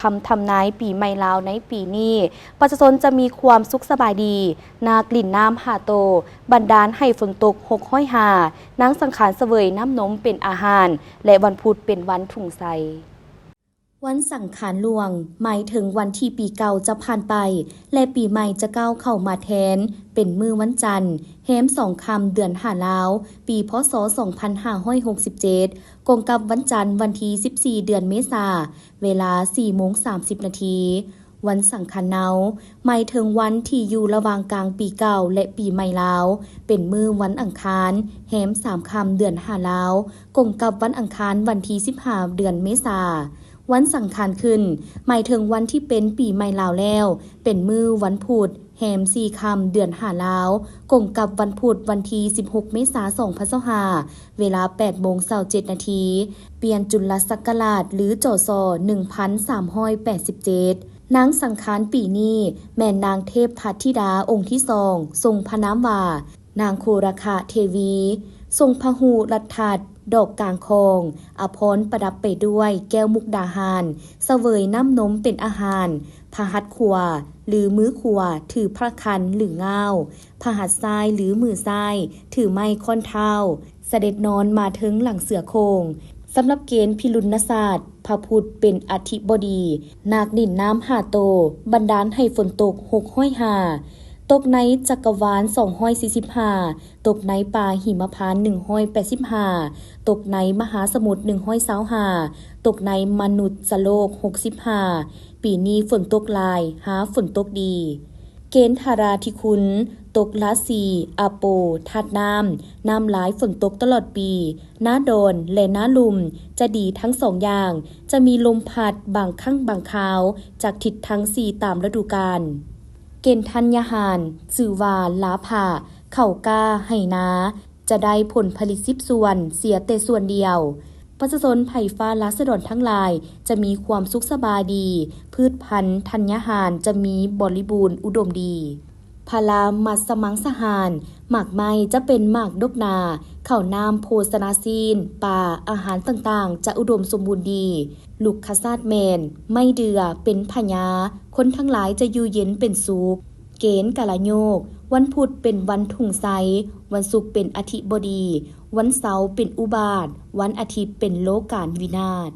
ຄຳທຳນາຍປີໃໝ່ລາວໃນປີນີ້, ປະຊາຊົນຈະມີຄວາມສຸກສະບາຍດີ, ນາກຫຼິ້ນນ້ຳຫ້າໂຕ, ບັນດານໃຫ້ຝົນຕົກຫົກຮ້ອຍຫ້າ, ນາງສັງຂານສະເຫວີຍນ້ຳນົມເປັນອາຫານ ແລະ ວັນພຸດເປັນວັນທຸງໄຊ. ວັນສັງຂານຫຼວງ ໝາຍເຖິງວັນທີ່ປີເກົ່າຈະຜ່ານໄປ ແລະ ປີໃໝ່ຈະກ້າວເຂົ້າມາແທນ, ເປັນມື້ວັນຈັນ ແຮມສອງຄ່ຳ ເດືອນຫ້າລາວ, ປີ ພ.ສ. ສອງພັນຫ້າຮ້ອຍຫົກສິບເຈັດ ກົງກັບວັນຈັນ ວັນທີສິບສີ່ ເດືອນເມສາ, ເວລາສີ່ໂມງສາມສິບນາທີ. ວັນສັງຂານເນົາ ໝາຍເຖິງວັນທີ່ຢູ່ລະຫວ່າງກາງປີເກົ່າ ແລະ ປີໃໝ່ລາວ, ເປັນມື້ວັນອັງຄານ ແຮມສາມຄ່ຳ ເດືອນຫ້າລາວ, ກົງກັບວັນອັງຄານ ວັນທີສິບຫ້າ ເດືອນເມສາ. ວັນສັງຂານຂຶ້ນ ໝາຍເຖິງວັນທີ່ເປັນປີໃໝ່ລາວແລ້ວ, ເປັນມື້ວັນພຸດ ແຮມສີ່ຄ່ຳ ເດືອນຫ້າລາວ, ກົງກັບວັນພຸດ ວັນທີສິບຫົກ ເມສາ ສອງພັນຊາວຫ້າ ເວລາແປດໂມງຊາວເຈັດນາທີ, ປ່ຽນຈຸລະສັກກະລາດ ຫຼື ຈສ ໜຶ່ງພັນສາມຮ້ອຍແປດສິບເຈັດ. ນາງສັງຂານປີນີ້ແມ່ນນາງເທບພັດທິດາອົງທີສອງ, ຊົງພະນາມວ່າ ນາງໂຄລະຄະເທວີ, ຊົງພະຫູລັດທັດ, ດອກກາງຂອງ, ອາພອນປະດັບໄປດ້ວຍແກ້ວມຸກດາຫານ, ສະເຫວີຍນ້ຳນົມເປັນອາຫານ, ພະຫັດຂວາ ຫຼື ມືຂວາຖືພະຄັນ ຫຼື ງ່າວ, ພະຫັດຊ້າຍ ຫຼື ມືຊ້າຍຖືໄມ້ຄ້ອນທ້າວ, ສະເດັດນອນມາເທິງຫຼັງເສືອໂຄ່ງ. ສຳລັບເກນພິລຸນນະສາດ, ພະພຸດເປັນອະທິບໍດີ, ນາກຫຼິ້ນນ້ຳຫ້າໂຕ, ບັນດານໃຫ້ຝົນຕົກຫົກຮ້ອຍຫ້າ, ຕົກໃນຈັກກະວານສອງຮ້ອຍສີ່ສິບຫ້າ, ຕົກໃນປ່າຫິມະພານໜຶ່ງຮ້ອຍແປດສິບຫ້າ, ຕົກໃນມະຫາສະໝຸດໜຶ່ງຮ້ອຍຊາວຫ້າ, ຕົກໃນມະນຸດສະໂລກຫົກສິບຫ້າ. ປີນີ້ຝົນຕົກຫຼາຍ, ຫາຝົນຕົກດີ. ເກນທາລາທິຄຸນ, ຕົກລາສີ, ອາໂປ, ທາດນ້ຳ, ນ້ຳຫຼາຍຝົນຕົກຕະຫຼອດປີ, ໜ້າດອນ ແລະ ໜ້າລຸ່ມ ຈະດີທັງສອງຢ່າງ, ຈະມີລົມພັດບາງຄັ້ງບາງຄາວ ຈາກທິດທັງສີ່ຕາມລະດູການ. ເກນທັນຍາຫານ, ຊື່ວ່າລາພະ, ເຂົ້າກ້າ, ໄຮ່ນາ, ຈະໄດ້ຜົນຜະລິດສິບສ່ວນ, ເສຍແຕ່ສ່ວນດຽວ. ປະຊາຊົນໄພຟ້າລາຊະດອນທັງຫຼາຍຈະມີຄວາມສຸກສະບາຍດີ, ພືດພັນທັນຍາຫານຈະມີບໍລິບູນອຸດົມດີ. ພາລາມັດສະມັງສະຫານ, ໝາກໄມ້ຈະເປັນໝາກດົກໜາ, ເຂົ້ານ້ຳໂພຊະນາຊີນ, ປາ, ອາຫານຕ່າງໆຈະອຸດົມສົມບູນດີ. ລຸກຄະຊາດແມ່ນ ໄມ້ເດືອ, ເປັນພະຍາ, ຄົນທັງຫຼາຍຈະຢູ່ເຢັນເປັນສຸກ. ເກນກາລະໂຍກ, ວັນພຸດເປັນວັນທຸງໄຊ, ວັນສຸກເປັນອະທິບໍດີ, ວັນເສົາເປັນອຸບາດ, ວັນອາທິດເປັນໂລການວິນາດ.